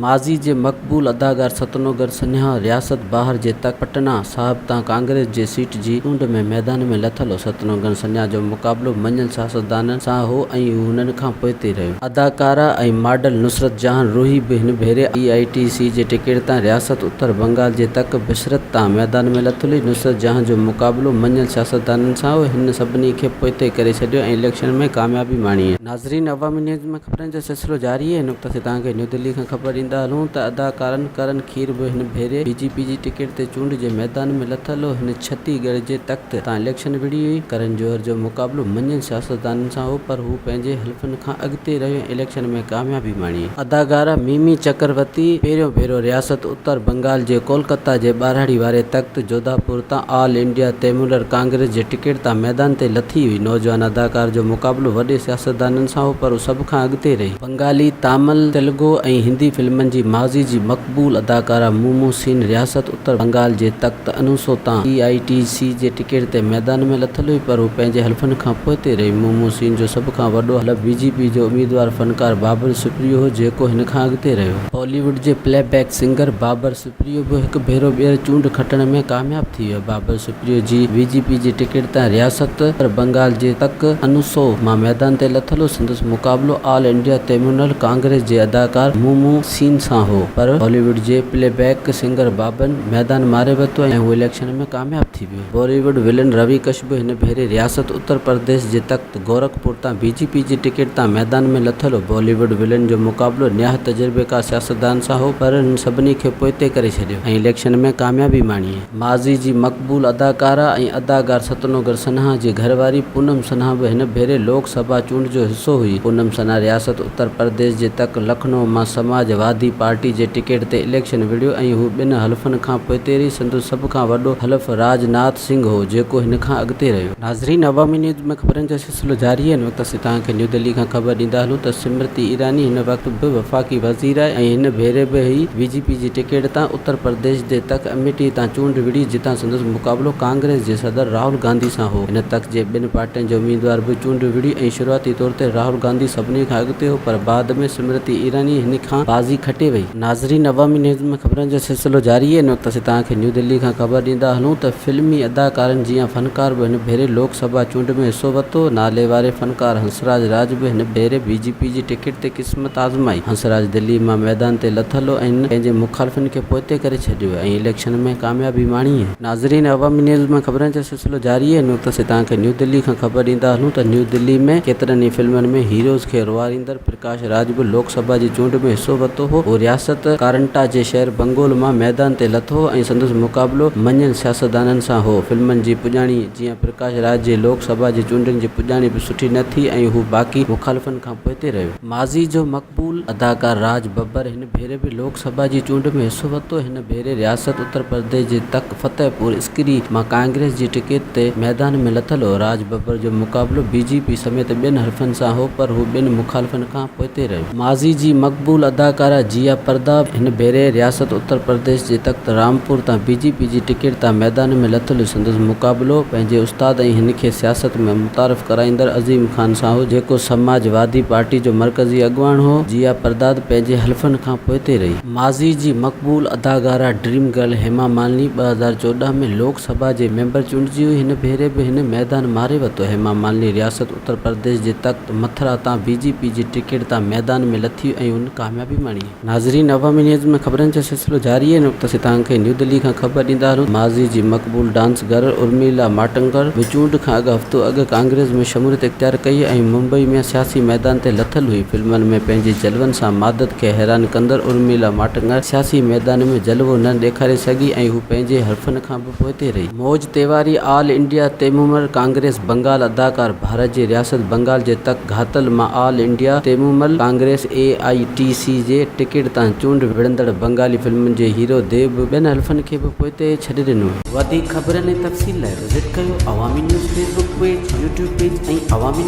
ماضي جي مقبول اداڪار ستنوگر سنها رياست بهار جي تڪ پٽنا صاحب تان ڪانگريس جي سيٽ جي چونڊ ۾ ميدان ۾ لٿل هو. ستنوگن سنها جو مقابلو مڃيل سياستدانن سان هو ۽ هو هنن کان پوئتي رهيو. اداڪاره ۽ ماڊل نصرت جهان روحي به هن ڀيري اي آء ٽي سي جي ٽڪيٽ تان رياست اتر بنگال جي تڪ بشرت تان ميدان ۾ لٿل هئي. نصرت جهان جو مقابلو مڃيل سياستدانن سان هو. هن سڀني کي پوئتي ڪري ڇڏيو ۽ اليڪشن ۾ ڪاميابي ماڻي. ناظرين عوامي نيوز ۾ خبرن جو سلسلو جاري آهي هن وقت اسين توهان کي نيو دهلي کان خبر ڏيندا هلون ته اداڪارن ڪرن کير به هن ڀيري بي جي پي جي ٽڪيٽ تي چونڊ جي ميدان ۾ لٿل هو هن ڇتي ڳڙهه جي تخت تان اليڪشن وڙهي هئي ڪرن جوهر جو مقابلو مڃيل سياستدانن سان هو پر هو پنهنجي حلفن کان اڳتي رهيو ۽ اليڪشن ۾ ڪاميابي ماڻي. اداڪاره ميمي چڪرورتي پهريون ڀيرو رياست اتر بنگال جي ڪولڪتا جي ٻهراڙي واري تخت جوڌاپور تان آل انڊيا تيمولر ڪانگريس جي ٽڪيٽ تان ميدان تي لٿي هئي. نوجوان اداڪار جو مقابلو وڏي سياستدانن سان هو پر هو سڀ کان اڳتي رهي. بنگالي، تامل، تيلگو ۽ هندي فلمن جي ماضي جي مقبول اداڪاره مومو سين رياست اتر بنگال جي تخت انوسو تان اي آء ٽي سي جي ٽڪيٽ تي ميدان ۾ لٿل هئي پر هو پنهنجي حلفن کان پوئتي رهي. مومو سين جو سڀ کان وڏو حلف بي جي پي جو اميدوار فنڪار بابل سپريو هو جيڪو هن کان اڳتي رهيو. بالي ووڊ جي پلي بيڪ سنگر بابر سپريو به هڪ ڀيرو ٻيهر چونڊ کٽڻ ۾ ڪامياب ٿي ويو. بابر سپريو جي بي جي پي جي ٽڪيٽ تان رياست اتر بنگال جي تڪ انوسو مان ميدان تي لٿل هو. سندس مقابلو آل انڊيا تيمونل ڪانگريس جي اداڪار مومو سين سان هو پر بالي ووڊ جي پلي بيڪ سنگر بابن ميدان ماري ورتو ۽ هو اليڪشن ۾ ڪامياب ٿي ويو. بالي ووڊ ولن روي ڪش به هن ڀيري رياست اتر پرديش جي تخت گورکپور تان بي جي پي جي ٽڪيٽ تان ميدان ۾ لٿل هو. بالي ووڊ ولن جو مقابلو نهايت تجربيڪار سياستدان سان هو پر هن سڀني کي پوئتي ڪري ڇڏيو ۽ اليڪشن ۾ ڪاميابي ماڻي. ماضي جي مقبول اداڪاره ۽ اداڪار ستنوگر سنها جي گهرواري پونم سنها به هن ڀيري لوڪ سڀا چونڊ جو حصو هئي. پونم سنها رياست اتر پرديش جي تڪ لکنو مان سماج وادي پارٽي جي ٽڪيٽ تي اليڪشن وڙهيو ۽ هو ٻن حلفن کان پوئتي رهي. سندس سڀ کان وڏو حلف راج ناٿ سنگهه هو، جيڪو هن کان اڳتي رهيو. ناظرين عوامي نيوز ۾ خبرن جو سلسلو جاري آهي. هن وقت اسين توهان کي نيو دهلي کان خبر ڏيندا هلون ته سمرتي ايراني هن وقت به وفاقي وزير آهي ۽ هن ڀيري به هي بي جي پي جي ٽڪيٽ تان اتر پرديش جي تڪ اميٽي تان چونڊ وڙهي جتان سندس مقابلو ڪانگريس جي صدر راهول گانڌي سان هو. هن تڪ جي ٻن پارٽين جي اميدوار به چونڊ وڙهي ۽ شروعاتي طور تي راهول گانڌي سڀني کان اڳتي هو پر بعد ۾ سمرتي ايراني هن کان بازي کٽي وئي. ناظرين عوامي نيوز ۾ خبرن جو سلسلو جاري آهي ان وقت اسين توهان کي نيو دهلي کان خبر ڏيندا هلون ته فلمي اداڪارن جيان فنڪار به هن ڀيري لوڪ سڀا چونڊ ۾ حصو ورتو نالي واري فنڪار هنسراج راج به هن ڀيري بي جي پي جي ٽڪيٽ تي قسمت آزمائي هنسراج دلي مان ميدان تي لٿل هو ۽ هن پنهنجي مخالفن کي پوئتي ڪري ڇڏيو ۽ اليڪشن ۾ ڪاميابي ماڻي. ناظرين عوامي نيوز ۾ خبرن جو سلسلو جاري آهي هن وقت اسين توهان کي نيو دهلي کان خبر ڏيندا هلون ته نيو دهلي ۾ ڪيترن ئي فلمن ۾ هيروز کي روئاريندڙ پرڪاش راج به لوڪ سڀا جي چونڊ ۾ حصو ورتو هو هو رياست ڪارنٽا جي شهر بنگول مان ميدان تي لٿو هو ۽ سندس مقابلو مڃيل سياستدانن سان هو فلمن جي پڄاڻي جيان پرڪاش راج جي لوڪ سڀا جي چونڊن جي پڄاڻي به سٺي نه ٿي ۽ هو باقي مخالفن کان پوئتي رهيو. ماضي جو مقبول اداڪار راج ببر هن ڀيري به لوڪ سڀا جي چونڊ ۾ حصو ورتو. هن ڀيري رياست اتر پرديش جي تڪ فتح پور اسڪري مان ڪانگريس جي ٽڪيٽ تي ميدان ۾ لٿل هو. راج ببر جو مقابلو بي جي پي سميت ٻين حلفن سان هو پر هو ٻين مخالفن کان پوئتي رهيو. ماضي جي مقبول اداڪاره جيا پردا هن ڀيري رياست اتر پرديش جي تخت رامپور تان بي جي پي جي ٽڪيٽ تان ميدان ۾ لٿل هئي. سندس مقابلو پنهنجي استاد ۽ هن کي سياست ۾ متعارف ڪرائيندڙ عظيم خان سان هو جيڪو سماج وادي پارٽي جو مرڪزي اڳواڻ هو. جيا پرداد پنهنجي حلفن کان پوئتي رهي. ماضي جي مقبول اداڪاره ڊريم گرل هيما مالني 2014 ۾ لوڪ سڀا جي ميمبر چونڊجي هئي. هن ڀيري به هن ميدان ماري ورتو. هيما مالني رياست اتر پرديش جي تخت مٿرا تان بي جي پي جي ٽڪيٽ تان ميدان ۾ لٿي ۽ هن ڪاميابي ماڻي. ناظرين عوامي نيوز ۾ خبرن جو سلسلو جاري آهي. هن وقت اسين توهان کي نيو دهلي کان خبر ڏيندا هلون ماضي جي مقبول ڊانس گرل ارميلا ماٽنگر به چونڊ کان اڳ هفتو اڳ ڪانگريس ۾ شموليت اختيار ڪئي ۽ ممبئي ۾ سياسي ميدان تي لٿل هئي. فلمن ۾ پنهنجي جلون سان مادت کي حيران ڪندڙ ارميلا ماٽنگر سياسي ميدان ۾ جلوو نه ڏيکاري سگهي ۽ هو پنهنجي حرفن کان به پوئتي رهي. موج تيواري آل انڊيا تيمومل ڪانگريس بنگال اداڪار ڀارت جي رياست بنگال جي تڪ گهاتل مان آل انڊيا تيمومل ڪانگريس، اي آء ٽي سي، جي ٽڪيٽ تان چونڊ وڙهندڙ بنگالي فلمن جي هيرو ديو به ٻين حلفن کي به پوئتي ڇڏي ڏنو. وڌيڪ خبرن ۽ تفصيل لاء وزٽ ڪيو Awami news Facebook page, YouTube page ۽ Awami news.